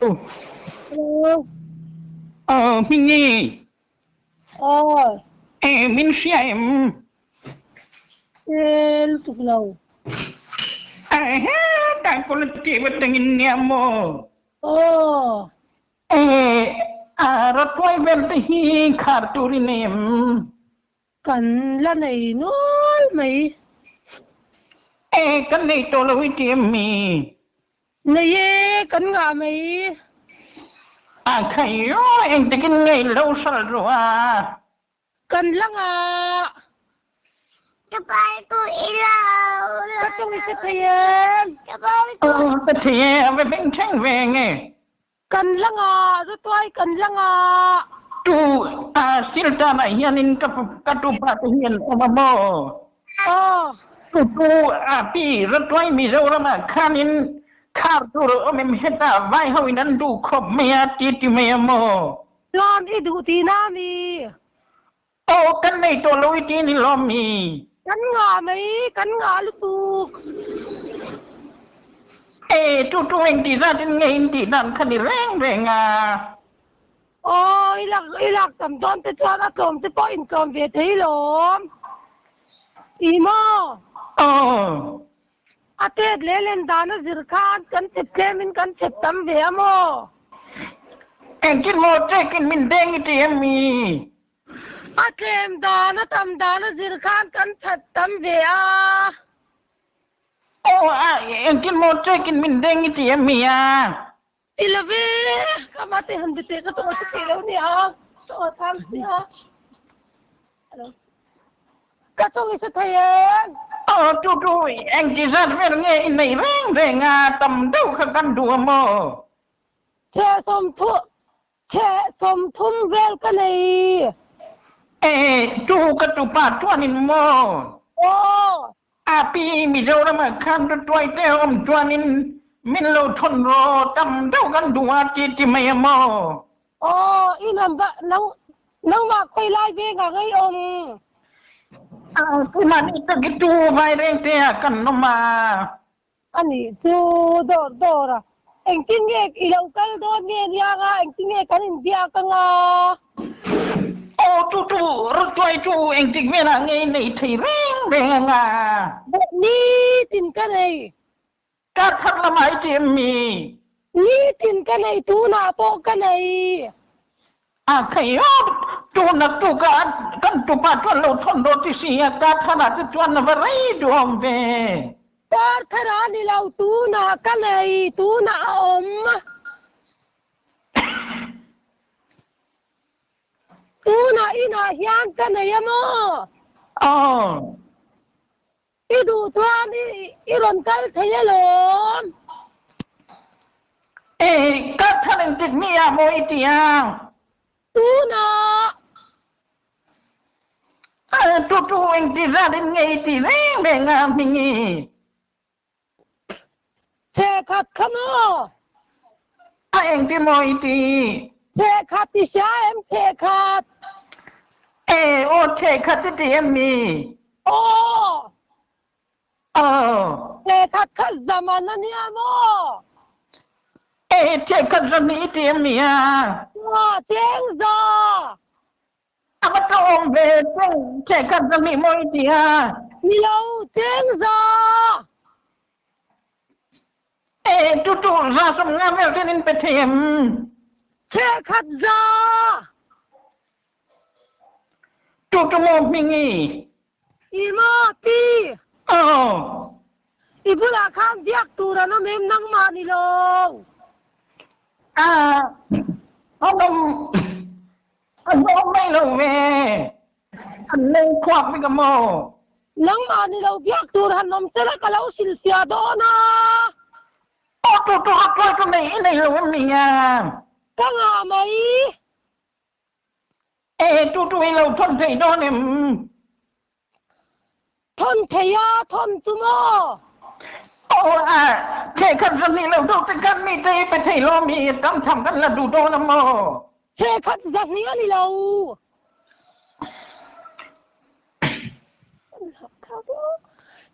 Hello. Aw Hmingi. Aw. E min hria em? E lutuk lo. Ehe, tai politic va tangin nia maw? Aw. E a rawtuai vel te hi khar tur i nei em? Kan la nei nual mai. E kan nei tawh lo i ti em mi? Nei e, kan ngah mai. A khai aw, engtikin ngei lo hral rawh a. Kan la ngah. Ka pal ku i lo. Ka tawng i hre thei em? Ka pal ku. Aw, ka thei e, a va beng thleng ve nge. Kan la ngah, Rutuai kan la ngah. Tu a Siltan ah hianin ka ka tupa te hian awm a maw? Aw. Tu tu a pi Rutuai Mizoram ah khanin khar tur a awm em heta vai ho in an duh khawp mai a ti ti mai a maw? Chuan i duh tihna mi? Aw kan nei tawh lo i ti ni lawm mi? Kan ngah mai, kan ngah lutuk. E tu tu engti zat in nge in tih dan kha ni reng reng a. Aw i lak i lak tam dawn te chuan a tlawm te pawh in tlawm ve thei lawm. I maw? Aw. A tet leh len dan a zir khan kan chep tlem in kan chep tam ve a maw? Engtin maw ṭek in min deng i ti em mi? A tlem dan a tam dan a zir khan kan chep tam ve a. Aw a engtin maw ṭek in min deng i ti em mi a? Ti lo ve, ka mate han bete ka tawh chu thei lo nia, ka aw tham sia. Ka chung i hre thei em? Aw tu tu engti zat vel nge i nei reng reng a, tam deuh kha kan duh a maw? Chhe sawmthu chhe 30 vel ka nei. E tu ka tupa chuanin maw? Aw. A pi Mizoram ah khan rawtuai te awm chuanin min lo thawn rawh tam deuh kan duh a ti ti mai a maw? Aw i number nang nangmah khawi lai veng ah ngei awm? A keimahni tak i tu vai reng te ah kan awm a. Anih chu dawr dawr a engtin nge i lo kal dawn nge nia nga engtin nge kan inbiak anga? Aw chu chu rawtuai chu engtik velah nge i nei thei reng reng anga? Nitin ka nei. Kar thar lamah i ti em mi? Nitin ka nei tunah pawh ka nei. A khai awp, tuna tuka kan tupa chuan lo thawn dawn ti si a, kar tharah te chuan a va rei duhawm ve. Kar tharah ni lo, tunah ka nei, tunah a awm. Tunah inah hian ka nei a maw? Aw. I duh chuan i rawn kal thei alawm. E, ka thar engtik mi ah maw i ti a? Tunah. A, tu tu engti zat in nge i ti reng reng a Hmingi? Chhehkhat kha maw? A engti maw i ti? Chhehkhat i hria em chhehkhat? E, aw chhehkhat i ti em mi? Aw. Aw. Chhehkhat kha zaman a nia maw? E, chhehkhat zan i ti em mi a? Aw, cheng za. A va tlawm ve cheng chhehkhat zahnih maw i ti a? Ni lo, cheng za. E, tu tu za 50 vel ten in pe thei em? Chhehkhat za. Tu tu maw hming i? I maw pi? Aw. I bulah khan biak tur an awm em nangmah ni lo? A, an awm. A hlawm mai lo ve. An leng khuak vek a maw? Nangmah ni lo biak tur han awm sela ka lo hrilhfiah dawn a. Aw tu tu a tuai chu nei i nei lo em ni a? Ka ngah mai. E tu tu i lo thawn thei dawn em? Thawn thei a, thawn chu maw? Aw a, chhehkhat zahnih lo deuh te khan mi te i pe thei lo mi tam tham kan la duh dawn a maw? Chhehkhat zahnih a ni lo.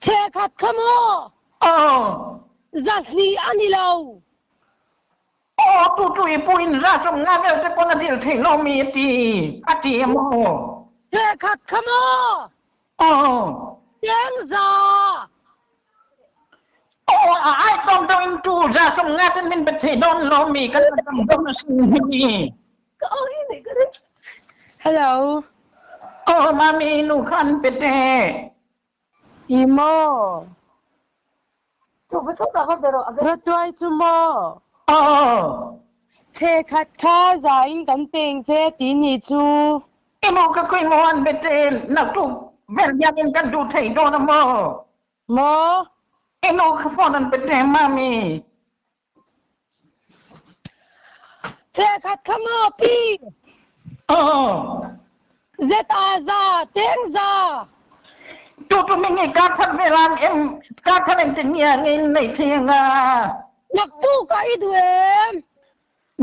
Chhehkhat kha maw? Aw. Zahnih a ni lo. Aw tu tu i pu in 50 vel te pawn a dil thei lo mi a ti a ti a maw? Chehkhat kha maw? Aw. Chengza. Aw a ai tlawm deuh in tu 30 ten min pe thei dawn lo mi kan la tam dawn a sin hi. Ka aw hi nei ka ring. Hello. Aw mami nu khan pe te. I maw? Ratuai chu maw? Aw. Chhekhat kha za in kan peng che ti ni chu. Emaw ka khawi maw an bete naktuk vel hian in kan duh thei dawn a maw? Maw? Emaw ka phone an bete mami. Chhekhat kha maw pi? Aw. Zet a za, teng za. Tu tu mi nge kar khat velan em kar khat em tin nge nge nei thei anga. Naktuk ah i duh em?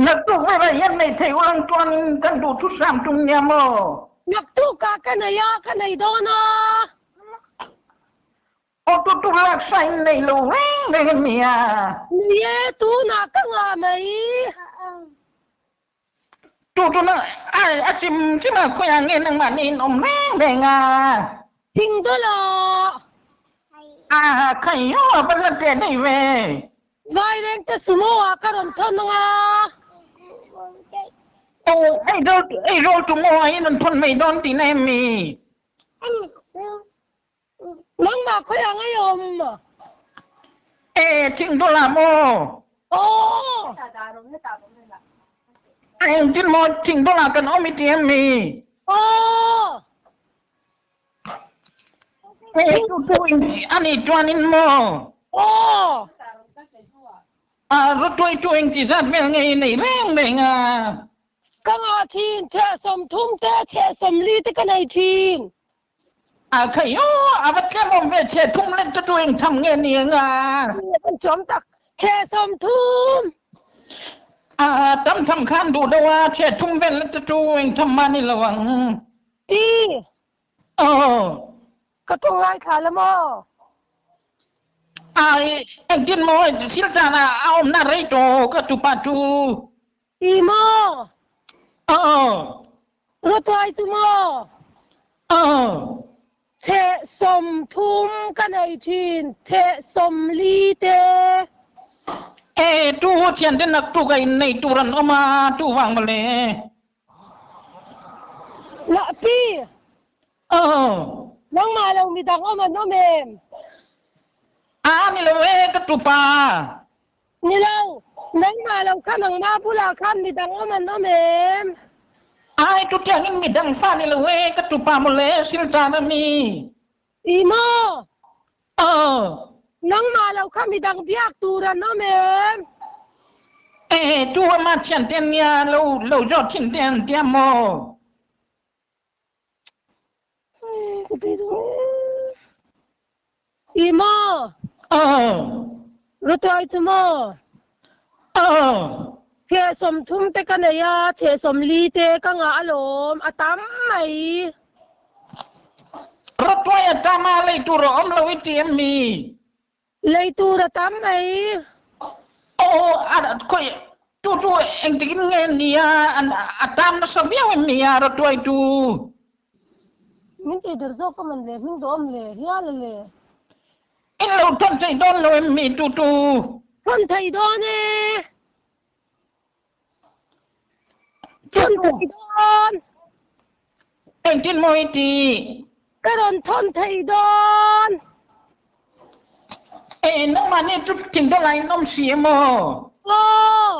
Naktuk vela hian nei thei ulang chuan kan duh thu hram tum nia maw? Naktuk ah ka nei a, ka nei dawn a. Aw tu tu lak sa in nei lo reng reng a nia. Ni e, tunah ka ngah mai. Tu tu na ai a chim chim a khawi ah nge nangmah nih in awm reng reng a. Thing dawlh ah. A khai yo a va la ṭe daih ve. Vairengte sumo ah ka rawn thawn ang a. Aw ei rawl tu maw ah in rawn thawn mai dawn tihna em mi? Nangmah khawi ang ei awm? E, thing dawlh ah maw? Aw. A engtin maw thing dawlh ah kan awm i ti em mi? Aw. E, tu tu in ani chuan in maw? Aw. A rawtuai chu engti zat vel nge i nei reng reng a? Ka ngah thin, theh 30 te, theh 40 te ka nei thin. A khai aw, a va tlem awm ve chhe thum lek chu chu eng tham nge ni ang a? Kan chuam tak, chhe 30. A tam tham khan duh deuh a, chhe thum vel lek chu chu eng tham mah ni lo ang. Ti. Aw. Ka tung ngaithla la maw? Ai, engtin maw silchana a awmna rei tawh ka chupa chu. I maw? Aw. Rawtuai chu maw? Aw. Chheh 30 ka nei thin, chheh 40 te. E, tu hu thian te nak tuk a in nei tur an awm a, tu vang mawle. Lah pi. Aw. Nangmah lo midang awm an awm em? A ni lo e, ka tupa. Ni lo, nangmah lo kha nangmah bulah khan midang awm an awm em? Ai, chutiangin midang fa ni lo e, ka tupa mawle, Silchana mi. I maw? Aw. Nangmah lo kha midang biak tur an awm em? E, chu ama thiante nia lo lo zawt thin te an tia maw? I maw? Aw. Rutuai chu maw? Aw. Chheh 30 te ka nei a, chheh 40 te ka ngah alawm, a tam mai. Rutuai a tam a, lei tur a awm lo i ti em mi? Lei tur a tam mai. Aw, a khawi tu chu engtikin nge nia a tam nasa viau em mi a rawtuai tu? Min tih der zawk ka man le, hming duhawm le, hial a le. In lo thawn thei dawn lo em mi tu chu? Thawn thei dawn e. Thawn thei dawn. Engtin maw i ti? Ka rawn thawn thei dawn. E, nangmah nih chu thing dawlh ah in awm si em aw? Aw.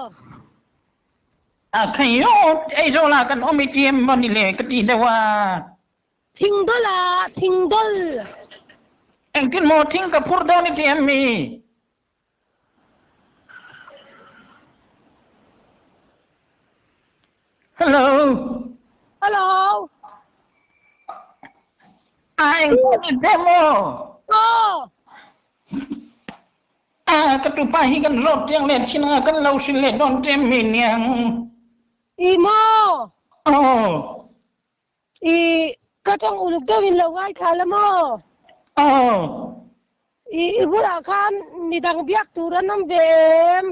A khai aw, Aizawl ah kan awm i ti em maw ni le ka ti deuh a. Thing dawlh ah, thing dawlh. Engtin maw thing ka phur dawn i ti em mi? Hello. Hello. A eng ni te maw? Aw. A ka tupa hi kan zawt tiang leh thin anga kan lo hrilh leh dawn che mi niang. I maw? Aw. I ka tawng uluk deuh in lo ngaithla la maw? Aw. I i bulah khan midang biak tur an awm ve em?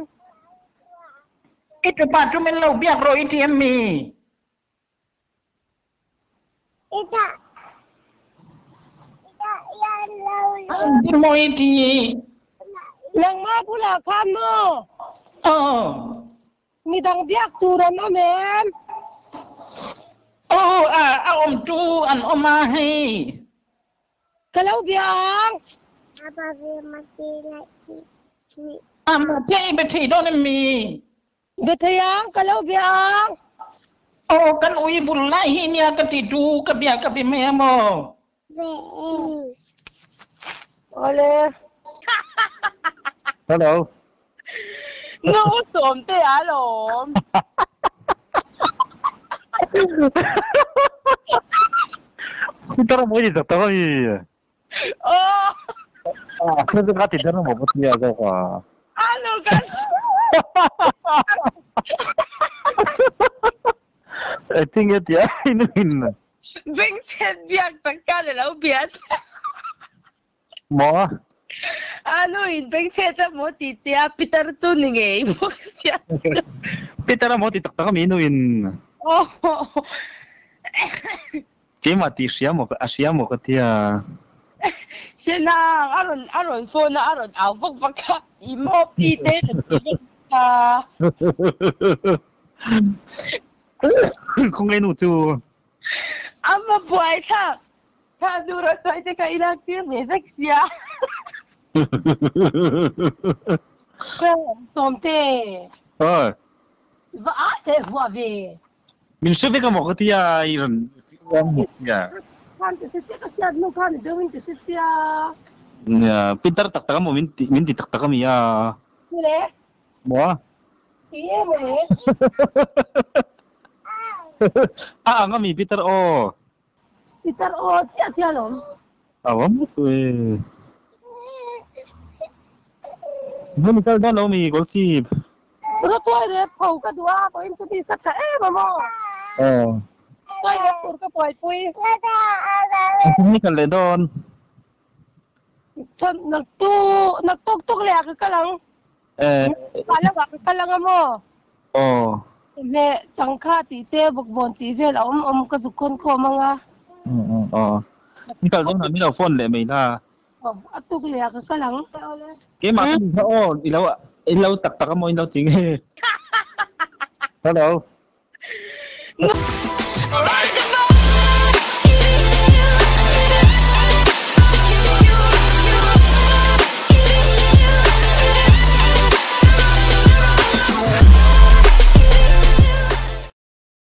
I tupa chu min lo biak rawh i ti em mi? Engtin maw i ti? Nangmah bulah khan maw? Aw. Midang biak tur an awm em? Aw, a awm tu an awm a hei. Ka lo bia ang. Ama te i be thei dawn em mi? Be thei ang, ka lo bia ang. Aw, kan ui vul lai hi nia ka ti tu, ka bia ka bi mai a maw? Awle. Hello. Nu sawm te a lawm. Peter mawi ti tak tak a mi. Aw. Ah, thil ka ti dar maw tia zawk a. Ano ka? I think it ya in in. Bengchhet biak tak ka le lo biat. Maw? Ano in bengchhet a maw ti tia Peter chu ni ngei bawk sia. Peter a maw ti tak tak a mi nu in. Oh. Keimah tih hria maw a hria maw ka tia. Hriana a rawn a rawn phone a a rawn au vak vak a i maw pi te ka ti vek a. Khawngaih nu chu. A ma buai thlak. Kha nu rawh tuai te kha i lak tir ve vek sia. Sawmte. Oi. Va a te huah ve. Min hre vek a maw ka tia i rawn tia. Khan ti si sia ka hriat hnu khan i deuh in ti si sia. Nia pitar tak tak a maw min ti min ti tak tak a mi a. Mile. Maw? Ti e mawle. A ang a mi pitar aw. Pitar aw chiah chiah alawm. Aw am tu e. Hmun i kal dawn lo mi Golsip? Rawtuai rep pho ka duh a, pawhin chu tisa tha em a maw? Aw. Tuai rep tur ka buaipui. Engtin nge kal leh dawn? Chhan naktu naktuk tuk leh ah ka kal ang. Eh. Mah lo ah ka kal ang a maw? Aw. Hmeh changkha tih te bawkbawn tih vel a awm awm ka zuk khawn khawm ang a. Aw. Ni kal dawn ah min lo phone leh mai la. Aw, a tuk leh ah ka kal ang. Keimah ka ni kha aw, i lo i lo tak tak a maw in lo ti nge. Hello.